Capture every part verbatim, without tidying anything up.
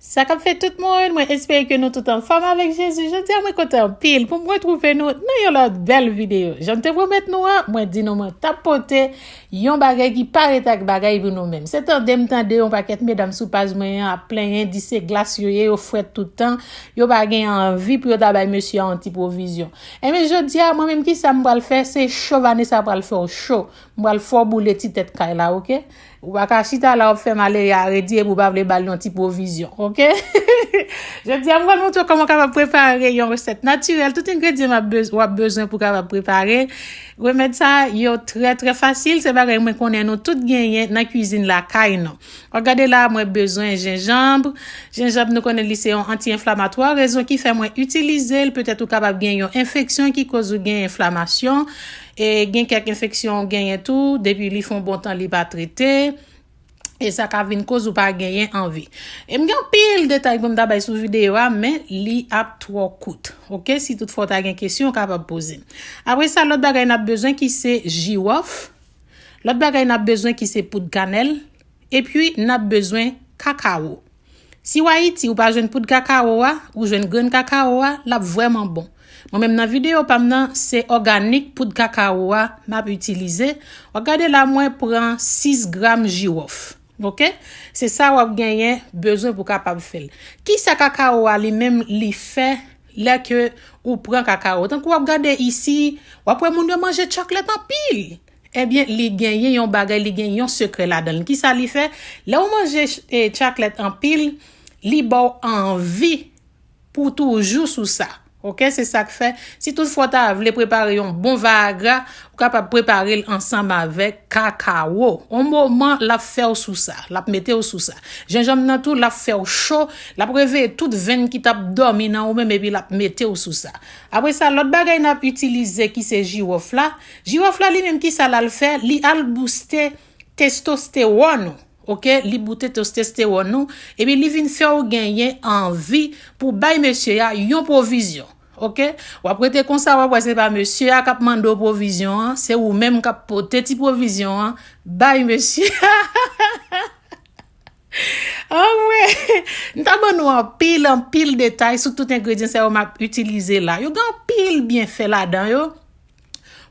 Sa k ap fèt tout moun, mwen espere ke nou tout anfòm avèk Jezi. Jodi a mwen kontan anpil pou mwen twouve nou nan yon lòt bèl videyo. Jan m te pwomèt nou an, mwen di nou mwen t ap pote yon bagay ki pa rete ak bagay pou nou menm. Se tande m tande yon pakèt medam sou paj mwen an ap plenyen, di se glas yo ye, yo frèt tout tan, yo pa gen anvi pou yo ta bay mesye a yon ti pwovizyon. Enben jodi a, mwen menm kisa m pral fè, se cho Vanessa pral fè w cho. M pral fè w boule ti tèt kay la, oke? Ou pa ka chita la w ap fè malere a redi epi w pa vle ba l yon ti pwovizyon, oke? Jodi a, m pral montre w kòman w kapab prepare yon resèt natirèl. Tout engredyan w ap bez- w ap bezwen pou w kapab prepare remèd sa yo trè, trè fasil. Se bagay mwen konnen nou tout genyen nan kwizin lakay nou. W ap gade la, mwen bezwen jenjanm. Jenjanm, nou konnen li se yon anti-enflamatwa. Rezon ki fè mwen itilize l, petèt ou kapab gen yon enfeksyon ki koz ou gen enflamasyon. E gen kèk enfeksyon ou genyen tou, depi li fè yon bon tan li pa trete. E sa ka vin koz ou pa genyen anvi. E m gen anpil detay pou m ta bay sou videyo a, men li ap twò kout. Oke, si toutfwa w ta gen kesyon, ou kapab poze m. Apre sa, lòt bagay n ap bezwen ki se jiwòf. Lòt bagay n ap bezwen ki se poud kanèl. Epi, n ap bezwen kakawo. Si w Ayiti, ou pa jwenn poud kakawo a, ou jwenn grenn kakawo a, l ap vrèman bon. Mwen menm nan videyo pa m nan, se òganik poud kakawo a m ap itilize. W ap gade la, mwen pran sis gram jiwòf. Oke? Se sa w ap genyen bezwen pou kapab fè l. Kisa kakawo a li menm li fè lè ke ou pran kakawo? Tankou w ap gade isi, w ap wè moun yo manje chocolate anpil. Ebyen, li genyen yon bagay, li gen yon sekrè ladan l. Kisa li fè? Lè w manje ch- e, chocolate anpil, li ba w anvi pou toujou sou sa. Oke, se sa k fè. Si toutfwa w ta vle prepare yon bon Viagra, ou kapab prepare l ansanm avèk kakawo. On moman, l ap fè w sou sa, l ap mete w sou sa. Jenjanm nan tou, l ap fè w cho, l ap reveye tout venn ki t ap dòmi nan ou menm epi l ap mete w sou sa. Apre sa, lòt bagay n ap itilize ki se jiwòf la. Jiwòf la li menm, kisa l al fè? Li al bouste testostewòn ou. Oke, li boute testostewòn ou, epi li vin fè w genyen anvi pou bay mesye a yon pwovizyon. Oke, w ap rete konsa, w ap wè se pa mesye a k ap mande w pwovizyon an, se ou menm k ap pote ti pwovizyon an bay mesye a. Anmwe, m ta ban nou anpil, anpil detay sou tout engredyan sa yo m ap itilize la. Yo gen anpil byenfè ladan yo.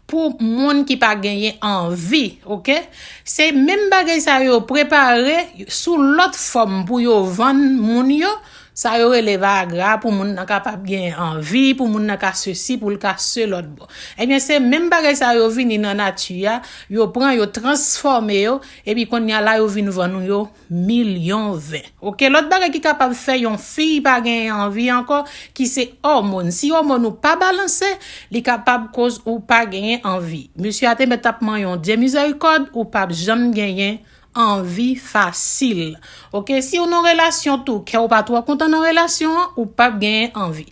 Pou moun ki pa genyen anvi, oke? Se menm bagay sa yo prepare sou lòt fòm pou yo vann moun yo. Sa yo rele Viagra pou moun nan kapab genyen anvi, pou moun nan ka sesi, pou l ka se lòt bò. Ebyen, se menm bagay sa yo vini nan nati a, yo pran, yo transfòme yo, epi kounye a la yo vin vann ou yo milyon ven. Oke, lòt bagay ki kapab fè yon fi pa genyen anvi ankò, ki se òmòn. Si òmòn ou pa balanse, li kapab koz ou pa genyen anvi. Mesye a te mèt ap manyen yon Dye mizèrikòd, ou p ap janm genyen anvi fasil. Oke, si w nan relasyon tou, kè w pa twò kontan nan relasyon an, ou p ap genyen anvi.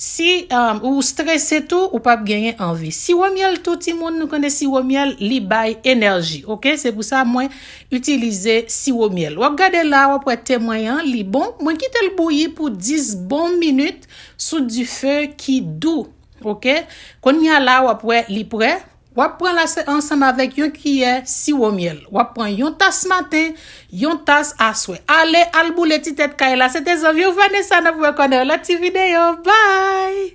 Si um, ou strese tou, ou p ap genyen anvi. Siwo myèl tou, timoun, nou konnen siwo myèl, li bay enèji. Oke, se pou sa mwen itilize siwo myèl. W ap gade la, w ap wè te mwen an, li bon. Mwen kite l bouyi pou dis bon minit sou dife ki dou. Oke, kounye a la, w ap wè li prè. W ap pran la se ansanm avèk yon kiyè siwo myèl. W ap pran yon tas maten, yon tas aswè. Ale, al boule ti tèt kay la. Se te zanmi w Vanessa nan pou wè kònè yon lòt ti videyo. Bye!